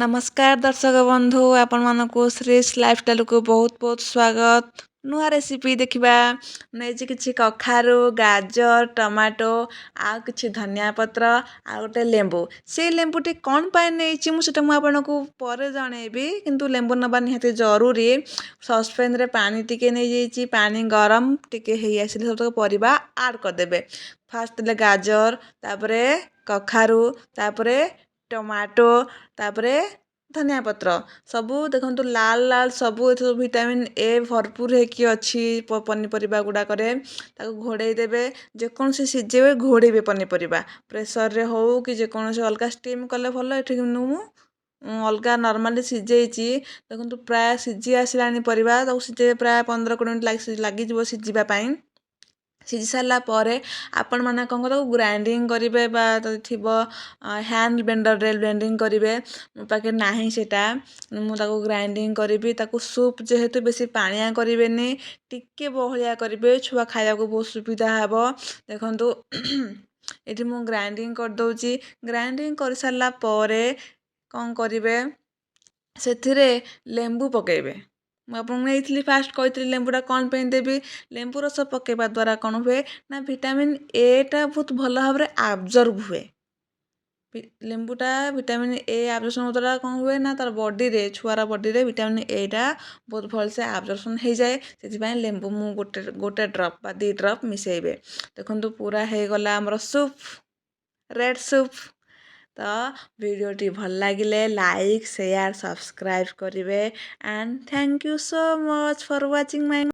ନମସ୍କାର ଦର୍ଶକ ବନ୍ଧୁ, ଆପଣମାନଙ୍କୁ ଶ୍ରୀସ୍ ଲାଇଫଷ୍ଟାଇଲକୁ ବହୁତ ବହୁତ ସ୍ୱାଗତ। ନୂଆ ରେସିପି ଦେଖିବା। ନେଇଛି କିଛି କଖାରୁ, ଗାଜର, ଟମାଟୋ ଆଉ କିଛି ଧନିଆ ପତ୍ର ଆଉ ଗୋଟେ ଲେମ୍ବୁ। ସେଇ ଲେମ୍ବୁଟି କ'ଣ ପାଇଁ ନେଇଛି ମୁଁ, ସେଇଟା ମୁଁ ଆପଣଙ୍କୁ ପରେ ଜଣେଇବି, କିନ୍ତୁ ଲେମ୍ବୁ ନେବା ନିହାତି ଜରୁରୀ। ସସ୍ପେନରେ ପାଣି ଟିକେ ନେଇଯାଇଛି। ପାଣି ଗରମ ଟିକେ ହେଇ ଆସିଲେ ସବୁତକ ପରିବା ଆଡ଼୍ କରିଦେବେ। ଫାଷ୍ଟ ଦେଲେ ଗାଜର, ତାପରେ କଖାରୁ, ତାପରେ ଟମାଟୋ, ତାପରେ ଧନିଆ ପତ୍ର ସବୁ। ଦେଖନ୍ତୁ, ଲାଲ ଲାଲ ସବୁ। ଏଥିରେ ଭିଟାମିନ୍ ଏ ଭରପୁର ହେଇକି ଅଛି ପନିପରିବା ଗୁଡ଼ାକରେ। ତାକୁ ଘୋଡ଼େଇ ଦେବେ। ଯେକୌଣସି ସିଝେଇବେ, ଘୋଡ଼େଇବେ ପନିପରିବା। ପ୍ରେସରରେ ହଉ କି ଯେକୌଣସି ଅଲଗା, ଷ୍ଟିମ୍ କଲେ ଭଲ। ଏଠି କିନ୍ତୁ ମୁଁ ଅଲଗା ନର୍ମାଲି ସିଝେଇଛି। ଦେଖନ୍ତୁ, ପ୍ରାୟ ସିଝି ଆସିଲାଣି ପରିବା। ତାକୁ ସିଝେଇବେ, ପ୍ରାୟ 15-20 ମିନିଟ୍ ଲାଗିଯିବ ସିଝିବା ପାଇଁ। ସିଝି ସାରିଲା ପରେ ଆପଣମାନେ କ'ଣ ତାକୁ ଗ୍ରାଇଣ୍ଡିଙ୍ଗ କରିବେ ବା ଯଦି ଥିବ ହ୍ୟାଣ୍ଡ ବ୍ଲେଣ୍ଡରରେ ବ୍ଲେଣ୍ଡିଙ୍ଗ କରିବେ। ମୋ ପାଖରେ ନାହିଁ ସେଇଟା, ମୁଁ ତାକୁ ଗ୍ରାଇଣ୍ଡିଙ୍ଗ କରିବି। ତାକୁ ସୁପ୍ ଯେହେତୁ, ବେଶୀ ପାଣିଆ କରିବେନି, ଟିକେ ବହଳିଆ କରିବେ, ଛୁଆ ଖାଇବାକୁ ବହୁତ ସୁବିଧା ହେବ। ଦେଖନ୍ତୁ, ଏଠି ମୁଁ ଗ୍ରାଇଣ୍ଡିଙ୍ଗ କରିଦେଉଛି। ଗ୍ରାଇଣ୍ଡିଙ୍ଗ କରିସାରିଲା ପରେ କ'ଣ କରିବେ? ସେଥିରେ ଲେମ୍ବୁ ପକାଇବେ। ମୁଁ ଆପଣଙ୍କୁ ନେଇଥିଲି, ଫାଷ୍ଟ କହିଥିଲି ଲେମ୍ବୁଟା କ'ଣ ପାଇଁ ଦେବି। ଲେମ୍ବୁ ରସ ପକାଇବା ଦ୍ୱାରା କ'ଣ ହୁଏ ନା ଭିଟାମିନ୍ ଏଟା ବହୁତ ଭଲ ଭାବରେ ଆବଜର୍ବ ହୁଏ। ଲେମ୍ବୁଟା ଭିଟାମିନ୍ ଏ ଆବଜର୍ପସନ୍ ଦ୍ୱାରା କ'ଣ ହୁଏ ନା ତାର ବଡ଼ିରେ, ଛୁଆର ବଡ଼ିରେ ଭିଟାମିନ୍ ଏଟା ବହୁତ ଭଲସେ ଆବଜର୍ପସନ୍ ହେଇଯାଏ। ସେଥିପାଇଁ ଲେମ୍ବୁ ମୁଁ ଗୋଟେ ଗୋଟେ ଡ୍ରପ୍ ବା 2 ଡ୍ରପ୍ ମିଶାଇବେ। ଦେଖନ୍ତୁ, ପୁରା ହେଇଗଲା ଆମର ସୁପ୍, ରେଡ୍ ସୁପ୍। ତ ଭିଡ଼ିଓଟି ଭଲ ଲାଗିଲେ ଲାଇକ୍, ସେୟାର, ସବସ୍କ୍ରାଇବ୍ କରିବେ and thank you so much for watching my